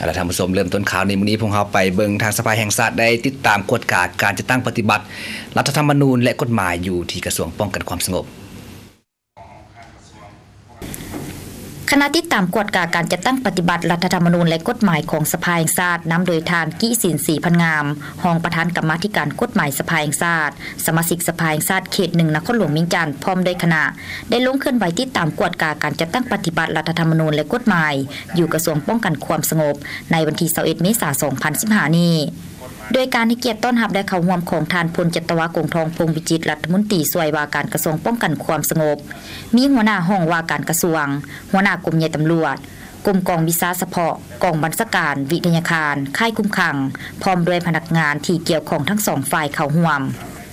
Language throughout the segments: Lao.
ເອົາລະ ທ່ານຜູ້ຊົມ, ເລີ່ມຕົ້ນຂ່າວໃນມື້ນີ້ ພວກເຮົາໄປເບິ່ງທາງສະພາແຫ່ງຊາດໄດ້ຕິດຕາມກວດກາການຈັດຕັ້ງປະຕິບັດລັດຖະທຳມະນູນ ແລະ ກົດໝາຍຢູ່ທີ່ກະຊວງປ້ອງກັນຄວາມສະຫງົບ. ຄະນະຕິດຕາມກວດກາການຈັດຕັ້ງປະຕິບັດລັດຖະທຳມະນູນ ແລະ ກົດໝາຍຂອງສະພາແຫ່ງຊາດ ນຳໂດຍທ່ານ ກິສິນ ສີພັນງາມ ຮອງປະທານກຳມາທິການກົດໝາຍສະພາແຫ່ງຊາດ, ສະມາຊິກສະພາແຫ່ງຊາດເຂດໜຶ່ງ ນະຄອນຫຼວງວຽງຈັນ ພ້ອມດ້ວຍຄະນະ ໄດ້ລົງເຄື່ອນໄຫວຕິດຕາມກວດກາການຈັດຕັ້ງປະຕິບັດລັດຖະທຳມະນູນ ແລະ ກົດໝາຍ ຢູ່ກະຊວງປ້ອງກັນຄວາມສະຫງົບ ໃນວັນທີຊາວເອັດ ເມສາ ສອງພັນສິບຫ້ານີ້ ໂດຍການໃຫ້ກຽດຕ້ອນຮັບ ແລະ ເຂົ້າຮ່ວມຂອງທ່ານ ພົນຈັດຕະວາ ກົງທອງ ພົງວິຈິດ ລັດຖະມົນຕີຊ່ວຍວ່າການກະຊວງປ້ອງກັນຄວາມສະຫງົບ, ມີຫົວໜ້າຫ້ອງວ່າການກະຊວງ, ຫົວໜ້າກົມໃຫຍ່ຕຳຫຼວດ, ກົມກອງວິຊາສະເພາະ, ກອງບັນຊາການ, ວິທະຍາຄານ, ຄ້າຍຄຸມຂັງ, ພ້ອມດ້ວຍພະນັກງານທີ່ກ່ຽວຂ້ອງທັງສອງຝ່າຍເຂົ້າຮ່ວມ.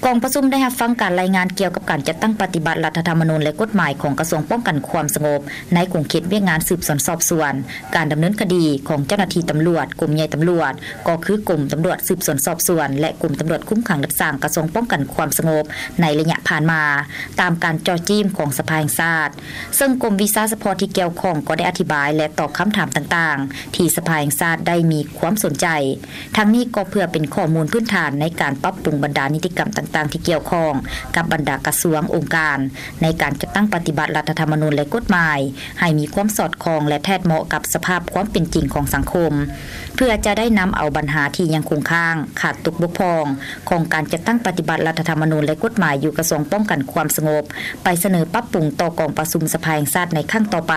ກອງປະຊຸມໄດ້ຮັບຟັງການລາຍງານກ່ຽວກັບການຈັດຕັ້ງປະຕິບັດລັດຖະທຳມະນູນ ແລະ ກົດໝາຍຂອງກະຊວງປ້ອງກັນຄວາມສະຫງົບ ໃນຂົງເຂດວຽກງານສືບສວນສອບສວນ, ການດຳເນີນຄະດີຂອງເຈົ້າໜ້າທີ່ຕຳຫຼວດ, ກົມໃຫຍ່ຕຳຫຼວດ, ກໍຄືກົມຕຳຫຼວດສືບສວນສອບສວນ ແລະ ກົມຕຳຫຼວດຄຸມຂັງດັດສ້າງກະຊວງປ້ອງກັນຄວາມສະຫງົບ ໃນໄລຍະຜ່ານມາ, ຕາມການເຈາະຈີ້ມຂອງສະພາແຫ່ງຊາດ, ເຊິ່ງກົມວິຊາສະເພາະທີ່ກ່ຽວຂ້ອງກໍໄດ້ອະທິບາຍ ແລະ ຕອບຄຳຖາມຕ່າງໆ ທີ່ສະພາແຫ່ງຊາດໄດ້ມີຄວາມສົນໃຈ. ທັງນີ້ກໍເພື່ອເປັນຂໍ້ມູນພື້ນຖານໃນການປັບປຸງບັນດານິຕິກຳຕ່າງໆທີ່ກ່ຽວຂ້ອງກັບບັນດາກະຊວງ, ອົງການ ໃນການຈັດຕັ້ງປະຕິບັດລັດຖະທຳມະນູນ ແລະ ກົດໝາຍ ໃຫ້ມີຄວາມສອດຄ່ອງ ແລະ ແທດເໝາະກັບສະພາບຄວາມເປັນຈິງຂອງສັງຄົມ, ເພື່ອຈະໄດ້ນຳເອົາບັນຫາທີ່ຍັງຄົງຄ້າງ, ຂາດຕົກບົກຜ່ອງ ຂອງການຈັດຕັ້ງປະຕິບັດລັດຖະທຳມະນູນ ແລະ ກົດໝາຍຢູ່ກະຊວງປ້ອງກັນຄວາມສະຫງົບ ໄປສະເໜີປັບປຸງຕໍ່ກອງປະຊຸມສະພາແຫ່ງຊາດໃນຄັ້ງຕໍ່ໄປ.